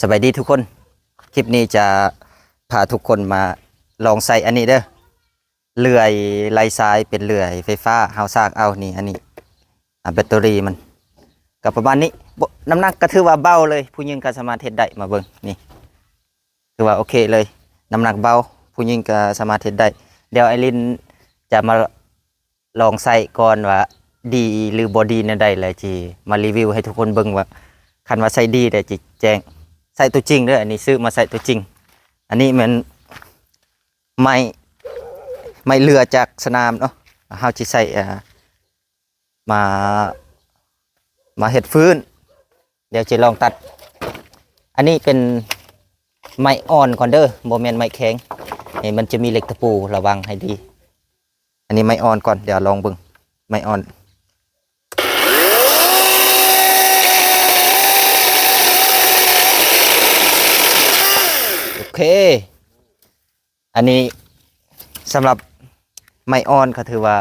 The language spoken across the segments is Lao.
ສະບາຍດີທຸກຄົນ ຄລິບນີ້ຈະພາທຸກຄົນມາລອງໃຊ້ອັນນີ້ເດີ້ ເລື່ອຍໄລ່ສາຍ ເປັນເລື່ອຍໄຟຟ້າ ເຮົາສາກເອົານີ້ ອັນນີ້ ອາ ແບັດເຕີຣີມັນ ກໍປະມານນີ້ ບໍ່ ນ້ຳໜັກກໍຖືວ່າເບົາເລີຍ ຜູ້ຍິງກໍສາມາດເຮັດໄດ້ ມາເບິ່ງນີ້ ຖືວ່າໂອເຄເລີຍ ນ້ຳໜັກເບົາ ຜູ້ຍິງກໍສາມາດເຮັດໄດ້ ດຽວໄອລິນຈະມາ ລອງໃຊ້ກ່ອນວ່າດີຫຼືບໍ່ດີແນວໃດ ແລ້ວຊິມາຣີວິວໃຫ້ທຸກຄົນເບິ່ງວ່າ ຄັນວ່າໃຊ້ດີແລ້ວຊິແຈ້ງ ໃຊ້ຕົວຈິງເດີ້ ອັນນີ້ຊື້ມາໃຊ້ຕົວຈິງ ອັນນີ້ແມ່ນໄມ້ ໄມ້ເຫຼືອຈາກສະໜາມເນາະ ເຮົາຊິໃຊ້ ເອີ ມາ ມາເຮັດຟືນ ດຽວຈະລອງຕັດ ອັນນີ້ເປັນໄມ້ອ່ອນກ່ອນເດີ້ ບໍ່ແມ່ນໄມ້ແຂງ ນີ້ມັນຈະມີເຫຼັກຕະປູ ລະວັງໃຫ້ດີ ອັນນີ້ໄມ້ອ່ອນກ່ອນ ດຽວລອງເບິ່ງ ໄມ້ອ່ອນ ໂອເຄ ອັນນີ້ສຳລັບໄມ້ອ່ອນກໍຖືວ່າ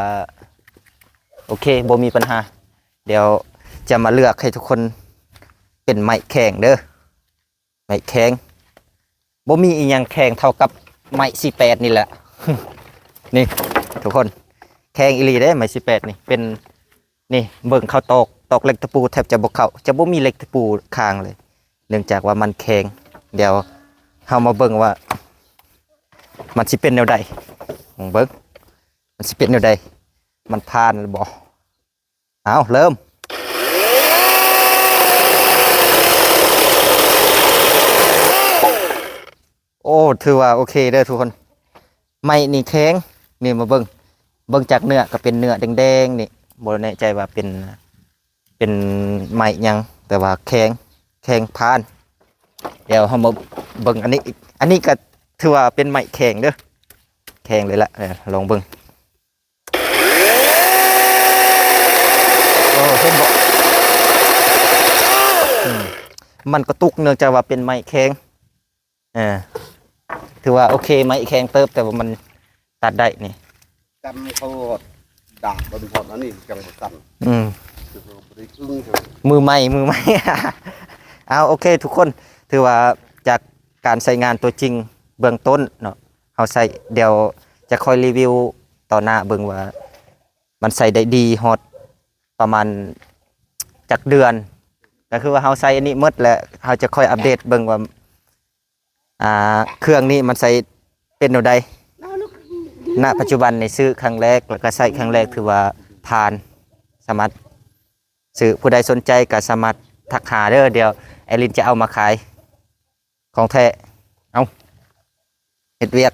ໂອເຄ ບໍ່ມີບັນຫາ ດຽວຈະມາເລືອກໃຫ້ທຸກຄົນເປັນໄມ້ແຂງເດີ້ ໄມ້ແຂງ ບໍ່ມີອີ່ຫຍັງແຂງເທົ່າກັບໄມ້ສີ່ແປດນີ້ແຫຼະ ນີ້ທຸກຄົນ ແຂງອີ່ຫຼີເດ້ໄມ້ສີ່ແປດນີ້ ເປັນ ນີ້ເບິ່ງເຂົາຕອກ ຕອກເຫຼັກຕະປູແທບຈະບໍ່ເຂົ້າ ຈະບໍ່ມີເຫຼັກຕະປູຄ້າງເລີຍ ເນື່ອງຈາກວ່າມັນແຂງ ດຽວເຮົາມາເບິ່ງວ່າ ມັນຊິເປັນແນວໃດ ເບິ່ງ ມັນຊິເປັນແນວໃດ ມັນຜ່ານຫຼືບໍ່ ເອົາ ເລີ່ມ ໂອ້ ຖືວ່າໂອເຄເດີ້ທຸກຄົນ ໄມ້ນີ້ແຂງ ນີ້ມາເບິ່ງ ເບິ່ງຈາກເນື້ອກໍເປັນເນື້ອແດງໆ ນີ້ ບໍ່ແນ່ໃຈວ່າເປັນ ເປັນໄມ້ຫຍັງ ແຕ່ວ່າແຂງ ແຂງຜ່ານ ດຽວເຮົາມາເບິ່ງອັນນີ້ອີກ ອັນນີ້ກໍຖືວ່າເປັນໄມ້ແຂງເດີ້ ແຂງເລີຍລະ ເອີ ລອງເບິ່ງ ໂອ້ ເຫັນບໍ່ ອືມ ມັນກະຕຸກ ເນື່ອງຈາກວ່າເປັນໄມ້ແຂງ ເອີ ຖືວ່າໂອເຄ ໄມ້ແຂງເຕີບ ແຕ່ວ່າມັນຕັດໄດ້ນີ້ ກັນເຂົາດາບເບິ່ງພອດ ອັນນີ້ຈັ່ງບໍ່ສັ່ນ ອືມ ຄືບໍ່ໄດ້ອຶ້ງເທື່ອ ມືໃໝ່ ມືໃໝ່ ເອົາ ໂອເຄ ທຸກຄົນ ຖືວ່າຈາກການໃຊ້ງານຕົວຈິງເບື້ອງຕົ້ນເນາະ ເຮົາໃຊ້ ດຽວຈະຄ່ອຍຣີວິວຕໍ່ໜ້າເບິ່ງວ່າ ມັນໃຊ້ໄດ້ດີຮອດປະມານຈັກເດືອນ ກໍຄືວ່າເຮົາໃຊ້ອັນນີ້ໝົດ ແລ້ວເຮົາຈະຄ່ອຍອັບເດດເບິ່ງວ່າ ອ່າ ເຄື່ອງນີ້ມັນໃຊ້ເປັນແນວໃດ ນະປັດຈຸບັນນີ້ຊື້ຄັ້ງແລກ ແລ້ວກໍໃຊ້ຄັ້ງແລກ ຖືວ່າຜ່ານ ສາມາດຊື້ ຜູ້ໃດສົນໃຈກໍສາມາດທັກຫາເດີ້ ດຽວແອລິນຈະເອົາມາຂາຍ ຂອງແທ້ ເອົາ ເຮັດວຽກ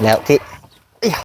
ແລ້ວທີ່